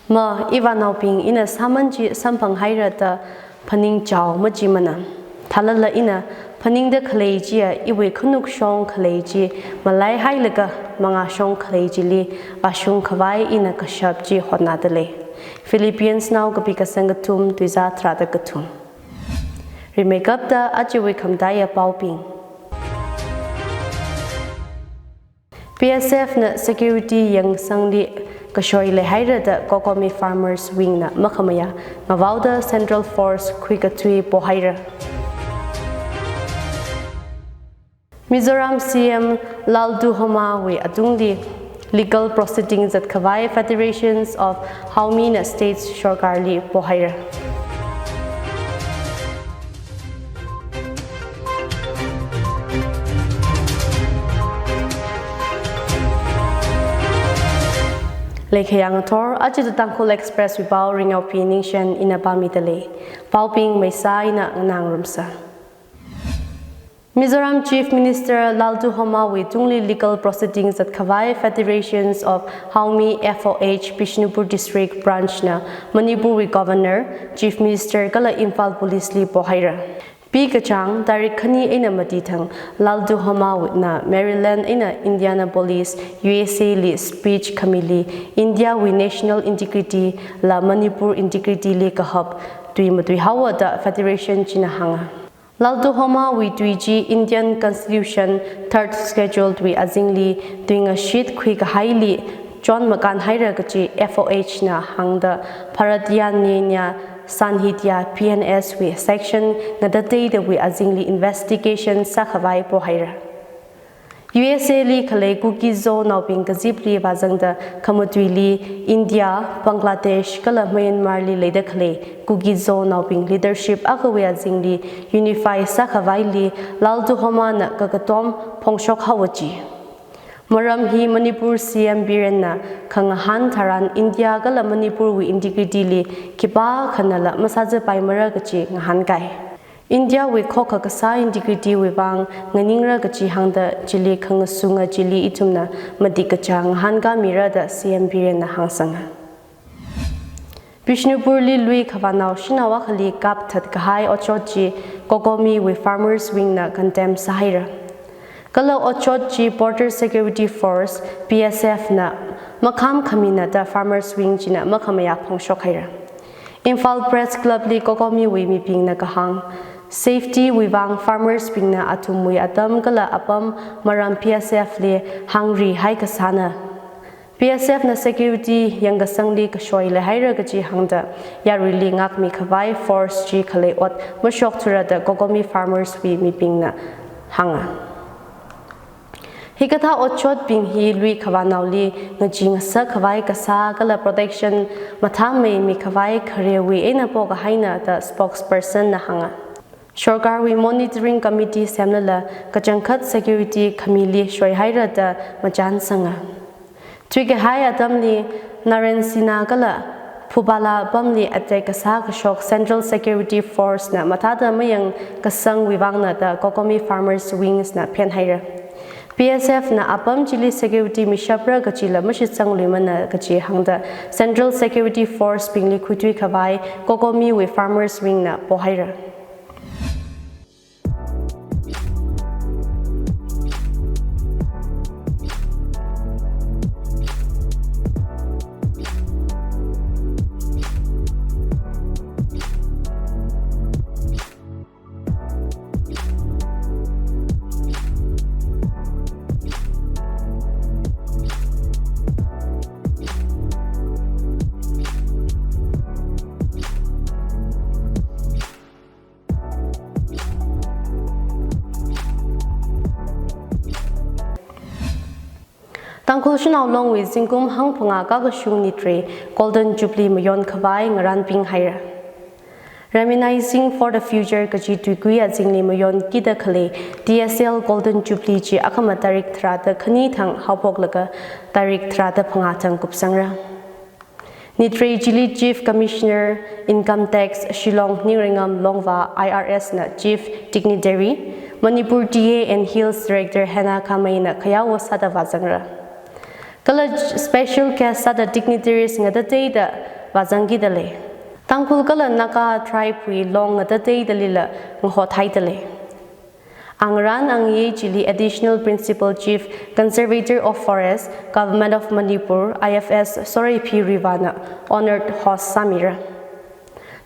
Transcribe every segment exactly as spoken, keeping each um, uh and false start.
Ma, ivānaobing, ina sāman chi samphang haira da phaningchao machimana. Thālala ina phaningda khalei chiya iwui khanukshong khalei chi malaihailaga mangāshong khalei chili vāshung khavai ina kashap chi hotnadalei. Philippians nao kapi kasang kathum, tuizā tharāda kathum. Rimeikapta ajawui khamataiya paobing. P S F na security yangsangli kashoi leihaira da COCOMI Farmers Wing na makhamayā ngavaoda Central Force khuikathui pohaira. Mizoram C M Lalduhoma wui atungli legal proceeding zatkhavai Federations of Haomi na States Sorkarli pohaira. Leikhayang thor, aja Tangkhul Express wui pao Ringyao P Ningshen ina pāmidalei. Paobing maisā ina nganāngarumsa. Mizoram Chief Minister Lalduhoma wui tungli legal proceeding zatkhavai Federations of Haomi F O H Bishnupur District Branch na Manipur wui Governor, Chief Minister kala Imphal Police li pohaira. Pi kachāng tarik khani eina mati thang Lalduhoma wui na Maryland eina Indianapolis, U S A li speech khamili India wui national integrity la Manipur integrity li kahap tui matuihaowa da Federation china hānga. Lalduhoma wui tui chi Indian Constitution Third Schedule wui azingli tuingashit khuikahaili chon makānhaira kachi F O H na hāngda Bharatiya Nyaya Sanhita B N S wui section ngatateida wui azingli investigation sākhavai pohaira. U S A li khalei Kuki-Zo naobing kazipli vāzangda khamatuili India, Bangladesh kala Myanmar li leida khalei Kuki-Zo naobing leadership akhawui azingli unify sākhavaili Lalduhoma na kakatom phongshok haowa chi. Maram hi Manipur C M Biren na khangahān tharan India kala Manipur wui integrity li khipākhanala masāzapaimara kachi ngahānkai. India wui khokha kasā integrity wui vang nganingra kachi hāngda chili khangasunga chili ithumna matik kachāng ngahānkāmira da C M Biren na hāngsanga. Bishnupur li lui khavānao shanao akhali kapthat kahai otshot chi COCOMI wui Farmers Wing na condemn sāhaira. Kala otshot chi Border Security Force, B S F na makham khamina da Farmers Wing china makhamayā phongshok haira. Imphal Press Club li COCOMI wui mibingna kahāng, safety wui vang farmers bingna athumwui atam kala apam maram B S F li hāngri hai kasāna. B S F na security yangkasangli kashoi leihaira kachi hāngda yaruili ngākmi khavai force chi khalei ot mashokthura da COCOMI farmers wui mibingna hānga. Hikathā otshotbing hi lui khavānaoli ngachee ngasak khavai kasā kala protection mathāmeimi khavai kharewui eina pokahaina da spokesperson na hānga. Sorkarwui monitoring committee semlala kachangkhat security khamili shoihaira da machānsanga. Thuikahai atamli Narain Sina kala Phubala apamli attack kasā kashok Central Security Force na mathāda mayangkasangwui vangna da COCOMI Farmers Wings na phenhaira. B S F na apam chili security mishapra kachila mashitsangluimana kachi hāngda Central Security Force bingli khuithui khavai COCOMI wui Farmers Wing na pohaira. Tangkhul Shanao Longwui zingkum hangphangā kakashung nitrei Golden Jubilee mayon khavai ngarānping haira. Reminiscing for the Future kachi tuikui azingli mayonkida khalei T S L Golden Jubilee chi akhama tarik tharāda khani thang haophoklaga tarik tharāda phangā thang kupsangra. Nitrei chili Chief Commissioner, Income Tax, Shillong Ningreingam Longva, I R S na Chief Dignitary, Manipur T A and Hills Director Hannah Kamei na khayaowa sāda vāzangra. Kala special guest sāda dignitaries ngatateida vāzangkida lei. Tangkhul kala Naga tribe wui long ngatateidalila ngahothaida lei. Angarān Angye chili Additional Principal Chief, Conservator of Forest, Government of Manipur, I F S Soreiphi Riva na honoured host sāmira.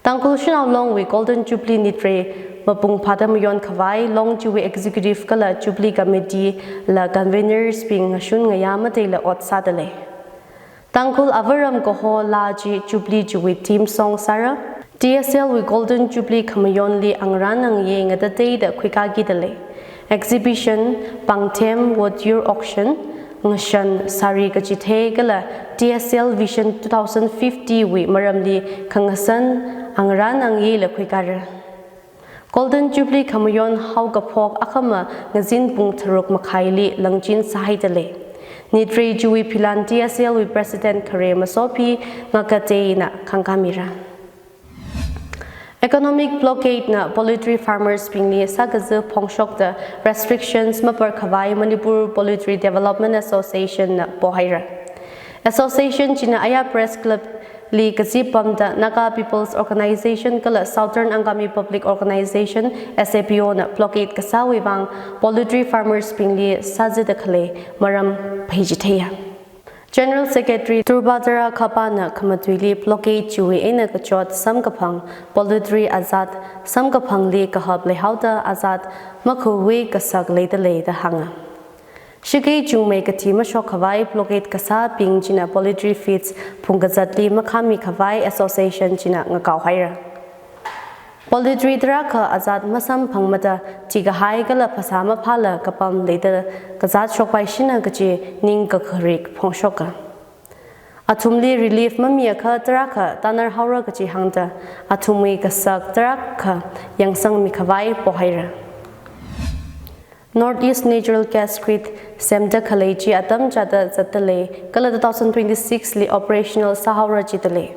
Tangkhul Shanao Longwui Golden Jubilee nitrei mapung phāda mayon khavai long chiwui Executive kala Jubilee Committee la Conveners bing ngashun ngayā mateila ot sāda lei. Tangkhul Avaram kaho laa chi Jubilee chiwui theme song sāra. T S L wui Golden Jubilee khamayonli Angarān Angye ngatateida khuikākida lei. Exhibition, pāngthem, votyur auction, ngashan, sari kachithei kala T S L Vision two thousand fifty wui maramli khangasan Angarān Angye la khuikāra. Golden Jubilee khamayon haokaphok akhama ngazin pung tharuk makhaili langchin sāhaida lei. Nitrei chiwui philan T S L wui President Khare Masophi Ngakateina khangkāmira. Economic blockade na poultry farmers bingli sākaza phongshokda restrictions mapar khavai Manipur Poultry Development Association na pohaira. Association china aya Press Club li kazip pamda Naga People's Organization kala Southern Angami Public Organization, S A P O na blockade kasāwui vang poultry farmers bingli sāzada khalei maram pheichitheiya. General Secretary Turbadara Khapa na khamatuili blockade chiwui eina kachot samkaphang poultry azat samkaphangli kahap leihaoda azat makhuiwui kasak leida lei da hānga. Shakei chungmei kathi mashok khavai blockade kasābing china poultry feeds phungkazatli makhami khavai association china ngakao haira. Poultry tarākha azat masamphangmada thikahai kala phasā maphāla kapam leida kazāt shokpaishina kachi ningkakharik phongshoka. Athumli relief mamiakha tarākha tānar haora kachi hāngda athumwui kasak tarākha yangsangmi khavai pohaira. North East Natural Gas Grid semda khalei chi atam chāda zatda lei, kala two thousand twenty-six li operational sāhaora jida lei.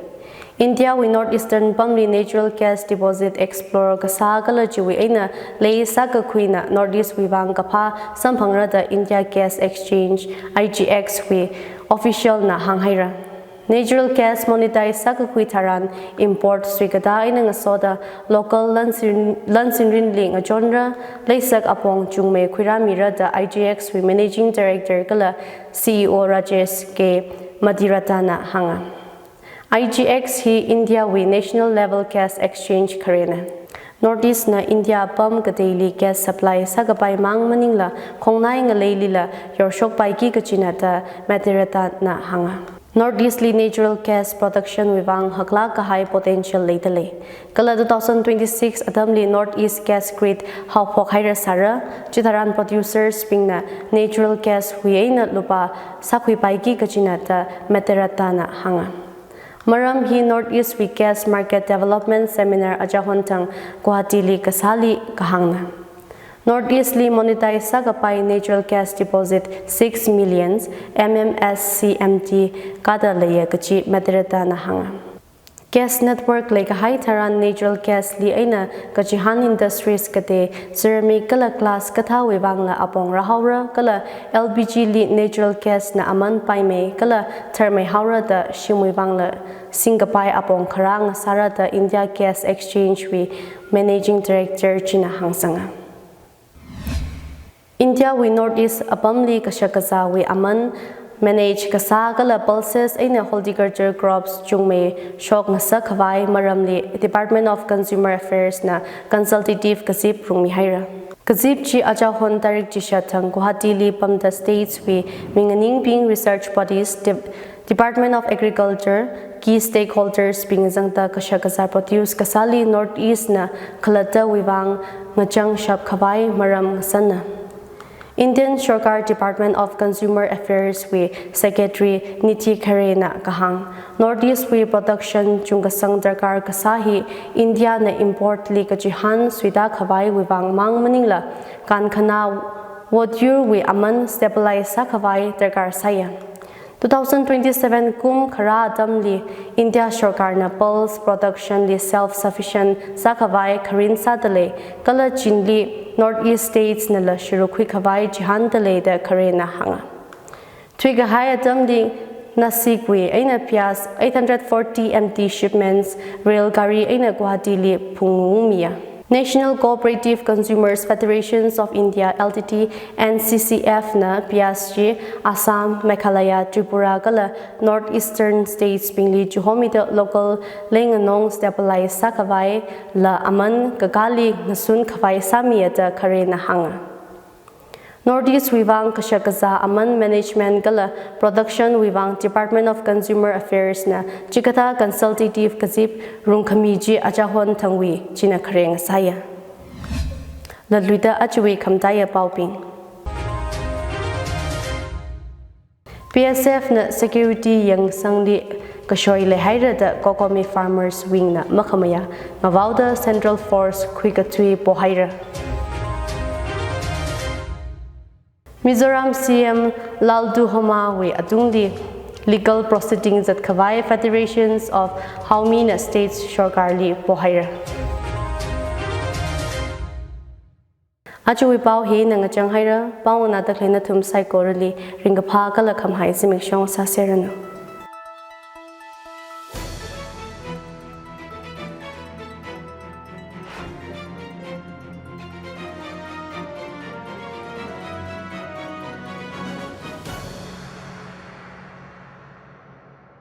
India wui North Eastern pamli natural gas deposit explore kasā kala chiwui eina lei sākakhuina North East wui vang kaphā samphangra da India Gas Exchange, I G X wui official na hānghaira. Natural gas monetize sākakhui tharan import suikatā eina ngasoda local lansin-, lansinrinli ngachonra, leisak apong chungmei khuirāmira da I G X wui Managing Director kala C E O Rajesh K Madiratta na hānga. I G X hi India wui national level gas exchange kharena. North East na India apam kateili gas supply sākapai mang maningla khongnai ngaleilila yorshokpaiki kachina da Madiratta na hānga. North East li natural gas production wui vang haklāk kahai potential leida lei. Kala two thousand twenty-six atamli North East gas grid haophok haira sāra, chitharan producers bingna natural gas wui eina lupā sākhuipaiki kachina da Madiratta na hānga. Maram hi North East wui gas market development seminar achahon thang Guwahati li kasāli kahāngna. North East li monetize sākapai natural gas deposit six million M M S C M D kada leiya kachi Madiratta na hānga. Gas network leikahai tharan natural gas li eina kachihān industries katei ceramic kala glass kathāwui vangla apong rāhaora kala L P G li natural gas na aman paimei kala tharmei haora da shimwui vangla singkapai apong kharā ngasāra da India Gas Exchange wui Managing Director china hāngsanga. India wui North East apamli kashak kazāwui aman manage kasā kala pulses eina horticulture crops chungmei shok ngasak khavai maramli Department of Consumer Affairs na consultative kazip rungmi haira. Kazip chi achahon tarik chishat thang Guwahati li pamda states wui minganingbing research bodies, de- Department of Agriculture, key stakeholders bing zangda kashak kazā produce kasāli North East na khalattawui vang ngachang shap khavai maram ngasanna. Indian Sorkar Department of Consumer Affairs wui Secretary Niti Khare na kahāng, North East wui production chungkasang darkar kasā hi India na import li kachihān suida khavaiwui vang mang maningla kankhanā votyurwui aman stabilize sākhavai darkar sāya. Two thousand twenty-seven kum kharā atamli India Sorkar na pulse production li self-sufficient sākhavai kharin sāda lei, kala chinli North East states nala shuruk khuikhavai chihānda lei da Khare na hānga. Thuikahai atamli Nasikli eina piyaz eight hundred forty empty shipments rail gari eina Guwahatili phungungmiya. National Cooperative Consumers Federations of India L T D, N C C F na piyaz chi Assam, Meghalaya, Tripura kala North Eastern States bingli chihomida local leinganong stabilize sākhavai la aman kakāli ngasun khavai sāmiya da kharena hānga. North East wui vang kashak kazā aman management kala production wui vang Department of Consumer Affairs na chikathā consultative kazip rungkhami chi achahon thangwui china khareng sāya. Latluida ajawui khamataiya paobing. B S F na security yangsangli kashoi leihaira da COCOMI Farmers Wing na makhamayā ngavaoda Central Force khuikathui pohaira. Mizoram C M Lalduhoma wui atungli legal proceeding zatkhavai Federations of Haomina States Sorkarli pohaira. Ajawui pao hina ngachang haira, pao nganāda khalei nathum saikorali ringkaphā kala khamahai zimiksho sāseranu.